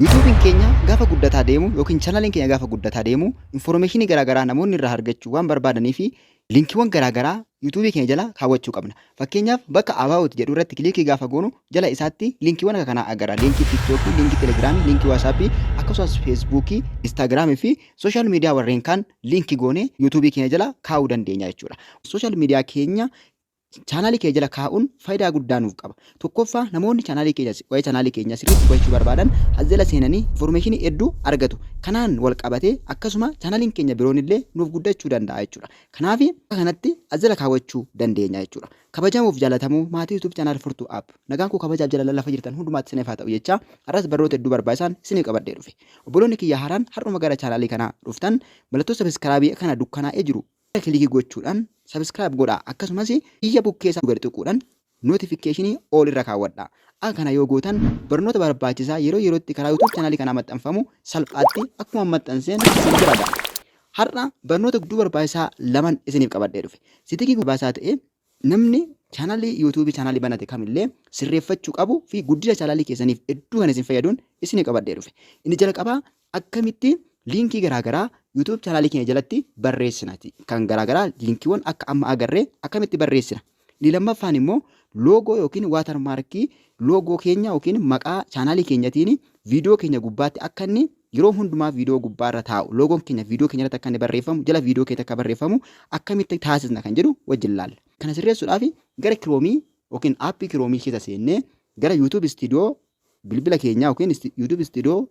YouTube'n keenya gaafa guddataa deemu yookiin channeliin keenya gaafa guddataa deemu, informationii garaagaraa namoonni irraa argachuu waan barbaadanii fi linkiiwwan garaagaraa YouTube keenya jala kaawwachuu qabna. Fakkeenyaaf, bakka About jedhu irratti clickii gaafa goonu jala isaatti linkiiwwan akka kanaa agarra. Linkii TikTokii, linkii Telegramii, linkii WhatsAppii, akkasumas Facebookii, Instagramii fi social media warreen kaan linkii goonee YouTube keenya jala kaa'uu dandeenya jechuudha. Social media keenya channelii keenya jala kaa'uun faayidaa guddaa nuuf qaba. Tokkoffaa, namoonni channelii keenya, waa'ee channelii keenyaa sirriitti hubachuu barbaadan as jala seenanii informationii hedduu argatu. Kanaan wal qabatee akkasuma channeliin keenya biroon illee nuuf guddachuu danda'a jechuudha. Kanaaf akka kanatti as jala kaawwachuu dandeenya jechuudha. Kabajamuuf jaalatamuu maatii YouTube channel Furtuu App, nagaan koo kabajaaf jaalala lafa jirtan hundumaatti isiniif haa ta'u jechaa, har'as barnoota hedduu barbaachisan isiniif qabadhee dhufe. Obboloonni kiyya haaraan har'uma gara channelii kanaa dhuftan, mallattoo subscribe kana dukkanaa'ee jiru clickii gochuudhaan subscribe godhaa. Akkasumas iyya bukkee isaa gadi tuquudhaan notificationii all irra kaawwadhaa. Akka kana yoo gootan, barnoota barbaachisaa yeroo yerootti karaa YouTube channelii kanaa maxxanfamu salphaatti akkuma maxxanseen isin bira ga'a. Har'a barnoota gudduu barbaachisaa laman isiniif qabadhee dhufe. Settingii barbaachisaa ta'e namni channelii YouTube channelii banate kamillee sirreeffachuu qabu fi guddina channelii keessaniif hedduu kan isin fayyaduun isiniif qabadhee dhufe. Inni jalqabaa, akkamitti linkii garaagaraa YouTube channelii keenya jalatti barreessina? Kan garaagaraa, linkiiwwan akka amma agarree akkamitti barreessina? Inni lammaffaan immoo loogoo yookiin watermarkii loogoo keenya yookiin maqaa channelii keenyatiin viidiyoo keenya gubbaatti akka inni yeroo hundumaa viidiyoo gubbaarra taa'u, loogoon keenya viidiyoo keenya irratti akka inni barreeffamu, jala viidiyoo keenya akka barreeffamu akkamitti taasisna kan jedhu wajjin laalla. Kana sirreessuudhaaf gara Chromeii yookiin appii Chromeii keessa seennee gara YouTube Studio bilbila keenyaa yookiin YouTube Studio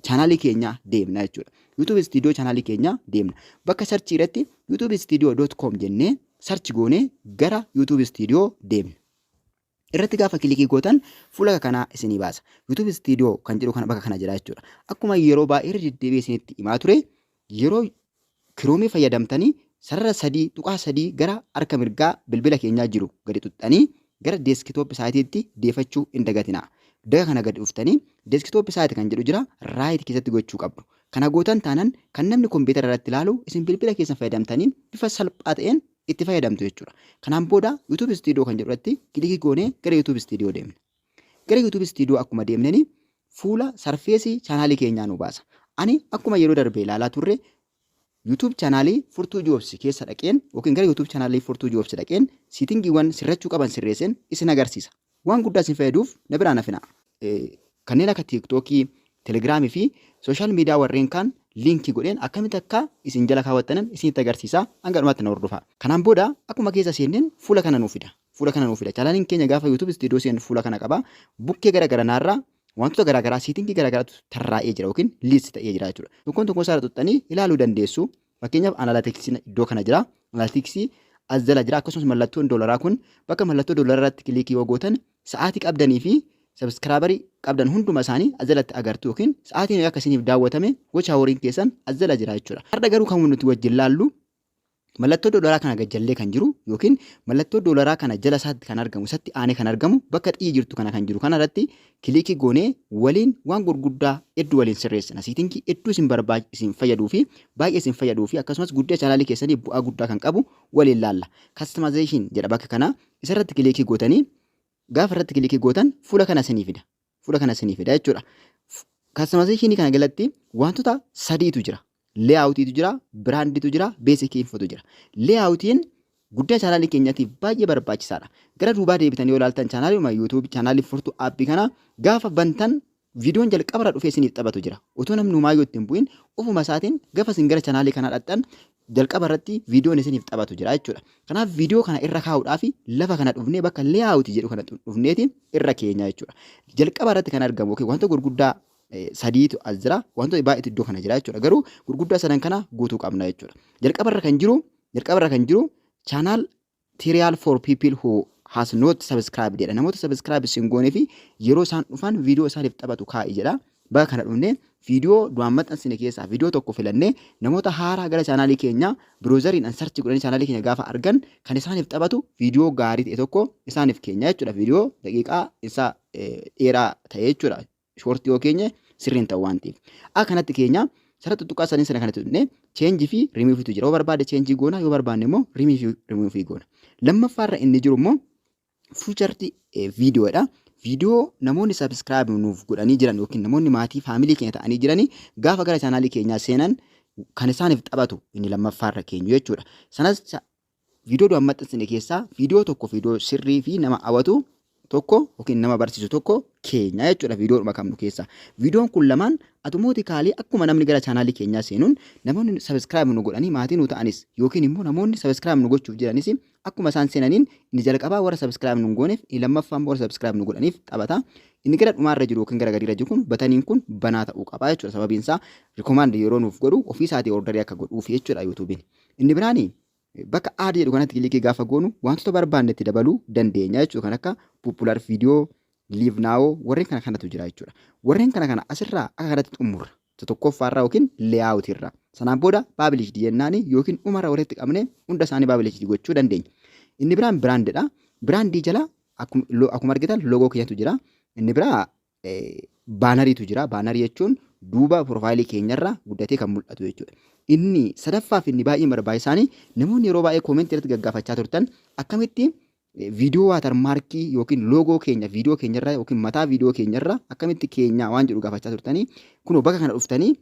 channelii keenyaa deemna jechuudha. YouTube Studio channelii keenyaa deemna. Bakka searchii irratti youtubestudio.com jennee search goonee gara YouTube Studio deemna. Irratti gaafa clickii gootan fuula kanaa isinii baasa. YouTube Studio kan jedhu kana bakka kana jira jechuudha. Akkuma yeroo baay'ee irra deddeebi'ee isinitti himaa ture, yeroo Chromeii fayyadamtanii sarara 3.3 gara harka mirgaa bilbila keenyaa jiru gadi xuxxanii gara desktop siteitti deefachuu hin dagatinaa. Daga kana gadi dhuftanii desktop site kan jedhu jira, right keessatti gochuu qabdu. Kana gootan taanan kan namni kompiitara irratti ilaalu isin bilbila keessan fayyadamtanii bifa salphaa ta'een itti fayyadamtu jechuudha. Kanaan booda YouTube Studio kan jedhu irratti clickii goonee gara YouTube Studio deemna. Gara YouTube Studio akkuma deemneni fuula surfaceii channelii keenyaa nu baasa. Ani akkuma yeroo darbe ilaalaa turre YouTube channelii Furtuu Jobs keessa dhaqeen yookiin gara YouTube channelii Furtuu Jobs dhaqeen settingiiwwan sirrachuu qaban sirreesseen isin agarsiisa. Waan guddaa isin fayyaduuf na biraan hafina. Kanneen akka TikTokii, Telegramii fi social media warreen kaan linkii godheen akkamitti akka isin jala kaawwattanan isinitti agarsiisa. Hanga dhumaatti na hordofaa. Kanaan booda akkuma keessa seenneen fuula kana nuu fida. Fuula kana nuu fida. Channeliin keenya gaafa YouTube Studio seennu fuula kana qaba. Bukkee gara garanaarraa wantoota garaagaraa, settingii garaagaraatu tarraa'ee jira yookiin list ta'ee jira jechuudha. Tokkoon tokkoon isaa xuxxanii ilaaluu dandeessu. Fakkeenyaaf, analyticsiin iddoo kana jira. Analyticsii as jala jira. Akkasumas mallattoon doolaraa kun, bakka mallattoo doolaraa irratti clickii yoo gootan, sa'aatii qabdanii fi subscriberii qabdan hunduma isaanii as jalatti agartu, yookiin sa'aatiin akka isiniif daawwatame watch houriin keessan as jala jira jechuudha. Har'a garuu kan nuti wajjin laallu mallattoo doolaraa kana gajjallee kan jiru yookiin mallattoo doolaraa kana jala isaatti kan argamu, isatti aanee kan argamu, bakka xiyyi jirtu kana kan jiru kana irratti clickii goonee waliin waan gurguddaa hedduu waliin sirreessina. Settingii hedduu isin barbaach isin fayyaduu fi baay'ee isin fayyaduu fi akkasumas guddina channelii keessanii bu'aa guddaa kan qabu waliin laalla. Customization jedha bakka kana. Isarratti clickii gootanii, gaafa irratti clickii gootan fuula kana isinii fida. Fuula kana isinii fida jechuudha. Customizationii kana jalatti wantoota sadiitu jira. Layoutiitu jira, brandiitu jira, basic infotu jira. Layoutiin guddina channelii keenyaatiif baay'ee barbaachisaadha. Gara duubaa deebitanii yoo ilaaltan, channeliima YouTube channelii Furtuu Appii kana gaafa bantan viidiyoon jalqabarra dhufee isiniif taphatu jira. Utuu namni humaayyuu ittiin bu'in ofuma isaatiin gaafa isin gara channelii kanaa dhaqxan jalqaba irratti viidiyoon isiniif taphatu jira jechuudha. Kanaaf viidiyoo kana irra kaa'uudhaaf lafa kana dhufnee bakka layout jedhu kana dhufneeti irra keenya jechuudha. Jalqaba irratti kan argamu yookiin wanta gurguddaa sadiitu as jira. Wantoota baay'eetu iddoo kana jira jechuudha. Garuu gurguddaa sadan kana guutuu qabna jechuudha. Jalqaba irra kan jiru "Channel trailer for people who has not subscribed" jedha. Namoota subscribe isin goonee fi yeroo isaan dhufan viidiyoo isaaniif taphatu kaa'i jedha. Bakka kana dhufnee viidiyoo duraan maxxansine keessaa viidiyoo tokko filannee namoota haaraa gara channelii keenya browseriidhaan search godhanii channelii keenya gaafa argan kan isaaniif taphatu viidiyoo gaarii ta'e tokko isaaniif keenya jechuudha. Viidiyoo daqiiqaa isaa dheeraa ta'e jechuudha. Shortii yoo keenye sirriin ta'u waan ta'eef. Akka kanatti keenya sarara tuttuqaa sanii sana kanatti dhufnee changeii fi rimuufiitu jira. Yoo barbaade changeii goona, yoo barbaanne immoo rimuufii goona. Lammaffaarra inni jiru immoo featured videodha. Viidiyoo namoonni subscribe nuuf godhanii jiran yookiin namoonni maatii family keenya ta'anii jiranii gaafa gara chaanaalii keenyaa seenan kan isaaniif taphatu inni lammaffaarra keenyu jechuudha. Sanas viidiyoo duraan maxxansine keessaa viidiyoo tokko, viidiyoo sirrii fi nama hawwatu tokko yookiin nama barsiisu tokko keenya jechuudha viidiyoodhuma qabnu keessaa. Viidiyoon kun lamaan automatically akkuma namni gara chaanaalii keenyaa seenuun namoonni subscribe nu godhanii maatii nu ta'anis yookiin immoo namoonni subscribe nu gochuuf jiranis akkuma isaan seenaniin inni jalqabaa warra subscribe nu hin gooneef, inni lammaffaan warra subscribe nu godhaniif taphata. Inni gara dhumaarra jiru yookiin gara gadiirra jiru kun buttoniin kun banaa ta'uu qaba jechuudha. Sababiin isaa recommend yeroo nuuf godhu ofii isaatii orderii akka godhuuf jechuudha YouTubeiin. Inni biraani bakka add jedhu kanatti click gaafa goonu wantoota barbaanne itti dabaluu dandeenya jechuudha. Kan akka popular video, leave now, warreen kana kanatu jira jechuudha. Warreen kana kana asirraa akka kanatti xumurra. Isa tokkoffaarraa yookiin layout irraa. Sanaan booda publish jennaani yookiin dhumarra walitti qabnee hunda isaanii publish gochuu dandeenya. Inni biraan brandidha. Brandii jala akkuma argitan logo keenyatu jira. Inni biraa banneriitu jira. Bannerii jechuun duuba profileii keenyarra guddatee kan mul'atu jechuudha. Inni sadaffaa fi inni baay'ee barbaachisaanii namoonni yeroo baay'ee commentii irratti gaggaafachaa turtan, akkamitti viidiyoo watermarkii yookiin logo keenya viidiyoo keenyarra yookiin mataa viidiyoo keenyarra akkamitti keenya waan jedhu gaafachaa turtanii, kunoo bakka kana dhuftanii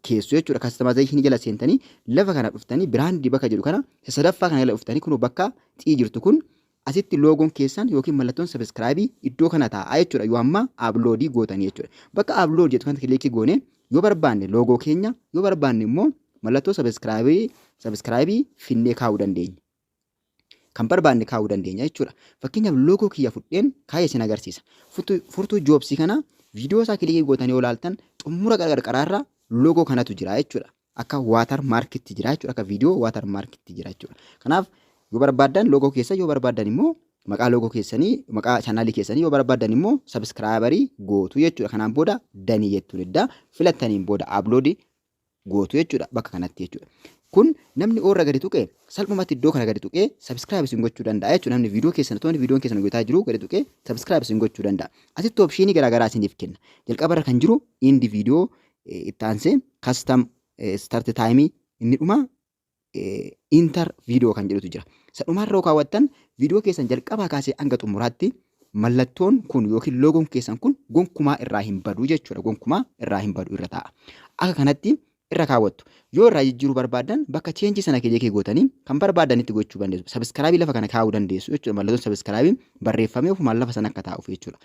keessu jechuudha. Customizationii jala seentanii lafa kana dhuftanii brandii bakka jedhu kana sadaffaa kana jala dhuftanii kunoo bakka xii jirtu kun asitti logoon keessan yookiin mallattoon subscribeii iddoo kana taa'aa jechuudha yoo amma uploadii gootanii jechuudha. Bakka upload jedhu kanatti click goone yoo barbaanne logo keenya, yoo barbaanne immoo mallattoo subscribeii finnee kaa'uu dandeenya. Kan barbaanne kaa'uu dandeenya jechuudha. Fakkeenyaaf logo kiyya fudheen kaayee isin agarsiisa. Furtuu Jobsii kana viidiyoo isaa click gootanii yoo ilaaltan xumura qarqaraarra logo kanatu jira jechuudha. Akka watermarkitti jira jechuudha. Akka viidiyoo watermarkitti jira jechuudha. Kanaaf yoo barbaaddan logo keessa, yoo barbaaddan immoo maqaa logo keessanii, maqaa chaanaalii keessanii, yoo barbaaddan immoo subscriberii gootu jechuudha. Kanaan booda done jettuun edda filattaniin booda upload gootu jechuudha bakka kanatti jechuudha. Kun namni oorra gadi tuqee salphumatti iddoo kana gadi tuqee subscribe isin gochuu danda'a jechuudha. Namni viidiyoo keessan tooni viidiyoon keessan hojjetaa jiru gadi tuqee subscribe isin gochuu danda'a. Asitti optionii garaagaraa isiniif kenna. Jalqabarra kan jiru end video, itti aansee custom start timeii, inni dhuma entire video kan jedhutu jira. Isa dhumarra yoo kaawwattan viidiyoo keessan jalqabaa kaasee hanga xumuraatti mallattoon kun yookiin logoon keessan kun gonkumaa irraa hin badu jechuudha. Gonkumaa irraa hin badu, irra taa'a. Akka kanatti irra kaawwattu. Yoo irraa jijjiiruu barbaaddan bakka changeii sana click gootanii kan barbaadanitti gochuu dandeessu. Subscribeii lafa kana kaa'uu dandeessu jechuudha. Mallattoon subscribeii barreeffamee ofumaan lafa sana akka taa'uuf jechuudha.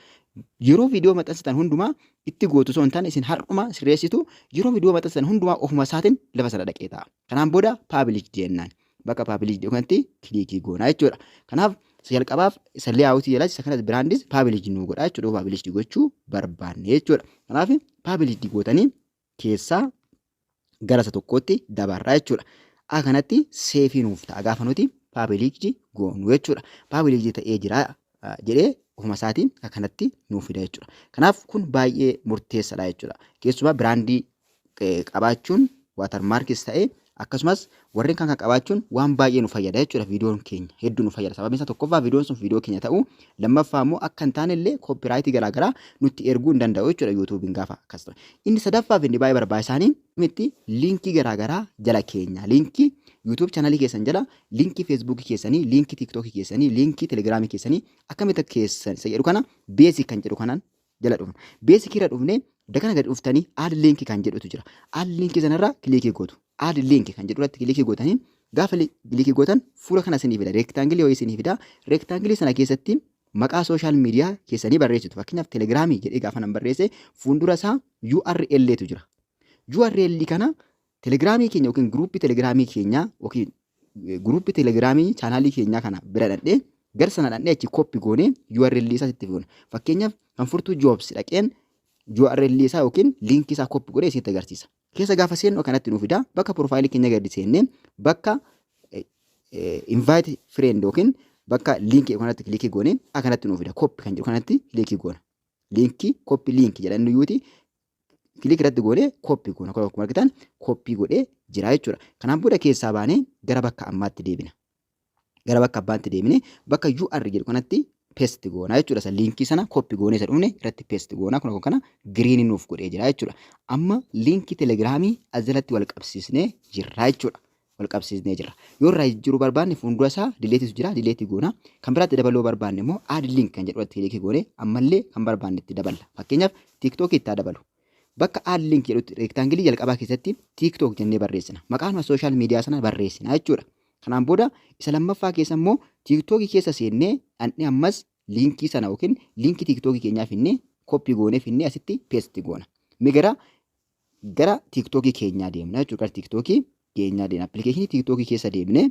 Yeroo viidiyoo maxxansitan hundumaa itti gootu osoo hin taane isin har'uma sirreessitu, yeroo viidiyoo maxxansitan hundumaa ofuma isaatiin lafa sana dhaqee taa'a. Kanaan booda publish jennaan. Bakka publish jedhu kanatti click goonaa jechuudha. Kanaaf isa jalqabaaf isa layoutii jalatti isa kanas brandis publish nuu godha jechuudha. Publish gochuu barbaanne jechuudha. Kanaaf publish gootanii keessaa gara isa tokkootti dabarraa jechuudha. Akka kanatti saveii nuuf ta'a gaafa nuti publish goonu jechuudha. Publish ta'ee jira jedhee ofuma isaatiin akka kanatti nuuf fida jechuudha. Kanaaf kun baay'ee murteessaadha jechuudha. Keessumaa brandii qabaachuun, watermarkis ta'ee akkasumas warreen kan qabaachuun waan baay'ee nu fayyada jechuudha. Viidiyoon keenya hedduu nu fayyada. Sababiin isaa tokkoffaa viidiyoon sun viidiyoo keenya ta'uu, lammaffaa immoo akka hin taane illee copyrightii garaagaraa nutti erguu hin danda'u jechuudha YouTubeiin gaafa akkas ta'e. Inni sadaffaa fi inni baay'ee barbaachisaanii itti linkii garaagaraa jala keenya, linkii YouTube channelii keessan jala, linkii Facebookii keessanii, linkii TikTokii keessanii, linkii Telegramii keessanii akkamitti keessan isa jedhu kana basic kan jedhu kanaan jala dhufna. Basic irra dhufnee dakana gadi dhuftanii add link kan jedhutu jira. Add link sanarra click gootu. Add link kan jedhu irratti click gootanii gaafa click gootan fuula kana isinii fida. Rectangleii wayii isinii fida. Rectangleii sana keessatti maqaa social media keessanii barreessitu. Fakkeenyaaf Telegramii jedhee gaafa nan barreesse fuuldura isaa URL tu jira. URL kana Telegramii keenya yookiin groupii Telegramii keenyaa yookiin groupii Telegramii channelii keenyaa kana bira dhaqnee gara sana dhaqnee achi copy goonee URL isaa itti goona. Fakkeenyaaf kan Furtuu Jobs dhaqeen URL isaa yookiin linkii isaa copy godhee isinitti agarsiisa. Keessa gaafa seennu akkanatti nu fida. Bakka profileii keenya gadi seennee bakka invite friend yookiin bakka linkii kanatti click goonee akkanatti nu fida. Copy kan jedhu kanatti click goona. Linkii copy link jedhan nuyyuuti click irratti goonee copy goona. Akkuma argitan copy godhee jira jechuudha. Kanaan booda keessaa baanee gara bakka ammaatti deebina. Gara bakka abbaatti deebinee bakka UR jedhu kanatti paste goona jechuudha. Isa linkii sana copy goonee isa dhufne irratti paste goona. Kun kana green nuuf godhee jira jechuudha. Amma linkii Telegramii as jalatti wal qabsiisnee jirra jechuudha. wal qabsiisnee jirra. Yoo irraa jijjiiruu barbaanne fuuldura isaa deleteitu jira, delete goona. Kan biraatti dabaluu barbaanne immoo add link kan jedhu irratti click goone ammallee kan barbaanne itti daballa. Fakkeenyaaf, TikTokii itti haa dabalu. Bakka add link jedhutti rectangle jalqabaa keessatti TikTok jennee barreessina. Maqaan social media sana barreessina jechuudha. Kanaan booda isa lammaffaa keessa immoo TikTokii keessa seennee dhandhee ammas linkii sana yookiin linkii TikTokii keenyaa finnee, copy goonee finnee asitti paste goona. Mee gara TikTokii keenyaa deemna jechuudha. Gara TikTokii keenyaa deemna. Appilikeeshinii TikTokii keessa deemnee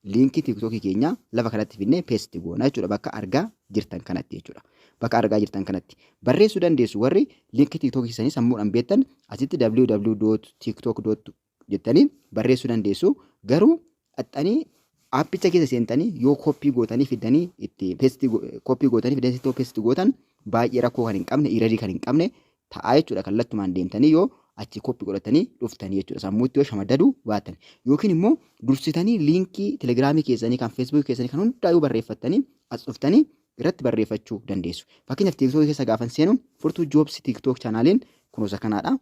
linkii TikTokii keenyaa lafa kanatti finnee paste goona jechuudha. Bakka argaa jirtan kanatti jechuudha. Bakka argaa jirtan kanatti. Barreessuu dandeessu, warri linkii TikTokii keessanii sammuudhaan beektan asitti www.tiktok jettanii barreessuu dandeessu. Garuu dhaxxanii aappicha keessa seentanii yoo copy gootanii fiddanii itti paste, copy gootanii fiddanii itti paste gootan baay'ee rakkoo kan hin qabne, error kan hin qabne ta'aa jechuudha. Kallattumaan deemtanii yoo achi copy godhatanii dhuftanii jechuudha. Sammuutti yoo shamaddaduu baatan yookiin immoo dursitanii linkii Telegramii keessanii, kan Facebookii keessanii, kan hundaayyuu barreeffattanii as dhuftanii irratti barreeffachuu dandeessu. Fakkeenyaaf, TikTokii keessa gaafan seenu Furtuu Jobs TikTok channeliin kunuunsa kanaadha.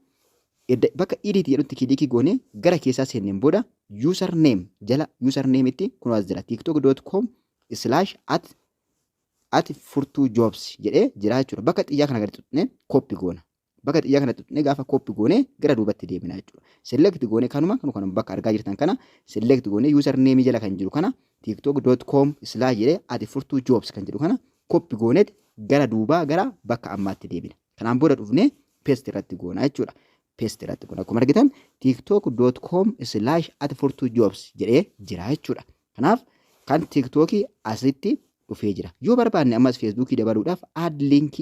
Bakka edit jedhutti click goone gara keessaa seenneen booda user name jala, user name itti kunoo as jira, tiktok.com/@furtuujobs jedhee jira jechuudha. Bakka xiyyaa kana gadi tuqnee copy goona. Bakka xiyyaa kana tuqnee gaafa copy goone gara duubatti deemina jechuudha. Select goone kanuma kanuma bakka argaa jirtan kana select goone, user name jala kan jiru kana, tiktok.com/ jedhee @furtuujobs kan jedhu kana copy gooneet gara duubaa gara bakka ammaatti deebina. Kanaan booda dhufnee paste irratti goona jechuudha. Paste irratti goona. Akkuma argitan tiktok.com/@furtuujobs jedhee jira jechuudha. Kanaaf kan TikTokii asitti dhufee jira. Yoo barbaanne ammas Facebookii dabaluudhaaf add link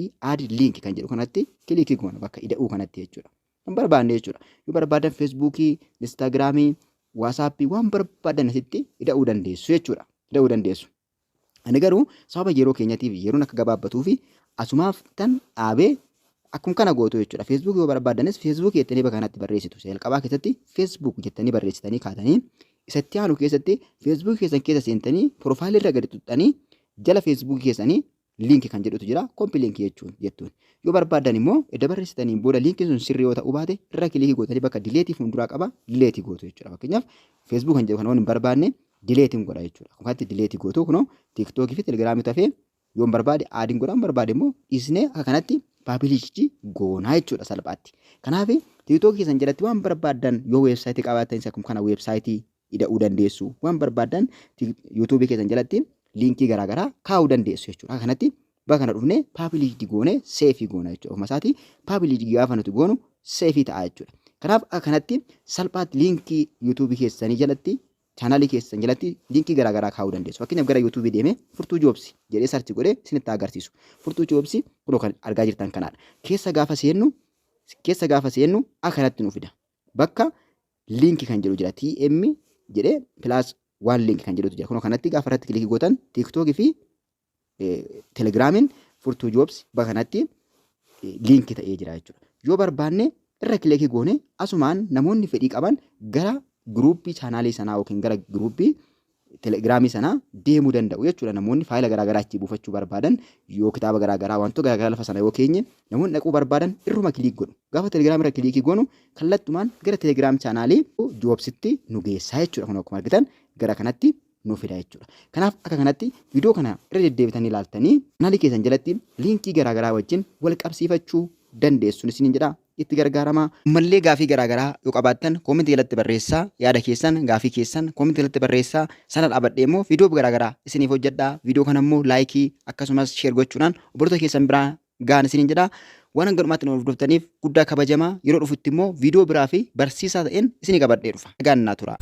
kan jedhu kanatti click goona, bakka ida'uu kanatti jechuudha. Kan barbaanne jechuudha. Yoo barbaadan Facebookii, Instagramii, WhatsAppii, waan barbaadan asitti ida'uu dandeessu jechuudha. Ida'uu dandeessu. Ani garuu sababa yeroo keenyatiif, yeroon akka gabaabbatuu fi asumaaf tan dhaabee akkuma kana gootu jechuudha. Facebook yoo barbaadanis Facebook jettanii bakka kanatti barreessitu. Jalqabaa keessatti Facebook jettanii barreessitanii kaatanii, isatti aanu keessatti Facebook keessan keessa seentanii profile irra gadi tuqxanii jala Facebook keessanii link kan jedhutu jira. Copy link jechuun jettuun. Yoo barbaadan immoo edda barreessitaniin booda linkiin sun sirrii yoo ta'uu baate irra click gootanii bakka delete fuulduraa qaba, delete gootu jechuudha. Fakkeenyaaf, Facebook kan jedhu kana waan hin barbaanne deleteiin godha jechuudha. Kanatti delete gootu. Kunoo TikTokii fi Telegramii tafee, yoon barbaade addiin godha, barbaade immoo dhiisnee akka kanatti publish goonaa jechuudha salphaatti. Kanaaf TikTokii keessan jalatti waan barbaadan, yoo website qabaatan akkuma kana website ida'uu dandeessu. Waan barbaadan YouTubeii keessan jalatti linkii garaagaraa kaa'uu dandeessu jechuudha. Akka kanatti bakka kana dhufnee publish goonee save goona jechuudha. Ofuma isaatii publish gaafa nuti goonu save ta'a jechuudha. Kanaaf akka kanatti salphaatti linkii YouTubeii keessanii jalatti, channelii keessan jalatti linkii garaagaraa kaa'uu dandeessu. Fakkeenyaaf, gara YouTubeii deemee Furtuu Jobs jedhee search godhee isinitti agarsiisu. Furtuu Jobs kunoo kan argaa jirtan kanaadha. Keessa gaafa seennu akka kanatti nu fida. Bakka link kan jedhu jira. TM jedhee plus one link kan jedhutu jira. Kunoo kanatti gaafa irratti click gootan TikTokii fi Telegramiin Furtuu Jobs bakka kanatti link ta'ee jira jechuudha. Yoo barbaanne irra click goone asumaan namoonni fedhii qaban gara groupii channelii sanaa yookiin gara groupii Telegramii sanaa deemuu danda'u jechuudha. Namoonni faayila garaagaraa achii buufachuu barbaadan, yoo kitaaba garaagaraa, wantoota garaagaraa lafa sana yoo keenye namoonni dhaquu barbaadan irruma click godhu. Gaafa Telegram irra click goonu kallattumaan gara Telegram channelii Jobsitti nu geessaa jechuudha. Kun akkuma argitan gara kanatti nu fida jechuudha. Kanaaf akka kanatti viidiyoo kana irra deddeebitanii ilaaltanii channelii keessan jalatti linkii garaagaraa wajjin wal qabsiifachuu dandeessu isiniin jedha, itti gargaaramaa. Ammallee gaafii garaagaraa yoo qabaattan commentii jalatti barreessaa, yaada keessan, gaafii keessan commentii jalatti barreessaa. Sana dhaabadhee immoo viidiyoo garaagaraa isiniif hojjedhaa. Viidiyoo kana immoo like akkasumas share gochuudhaan obboloota keessan biraa gahan isiniin jedha. Waan hanga dhumaatti nu hordoftaniif guddaa kabajamaa. Yeroo dhufutti immoo viidiyoo biraa fi barsiisaa ta'een isinii qabadhee dhufa. Nagaan naa tura.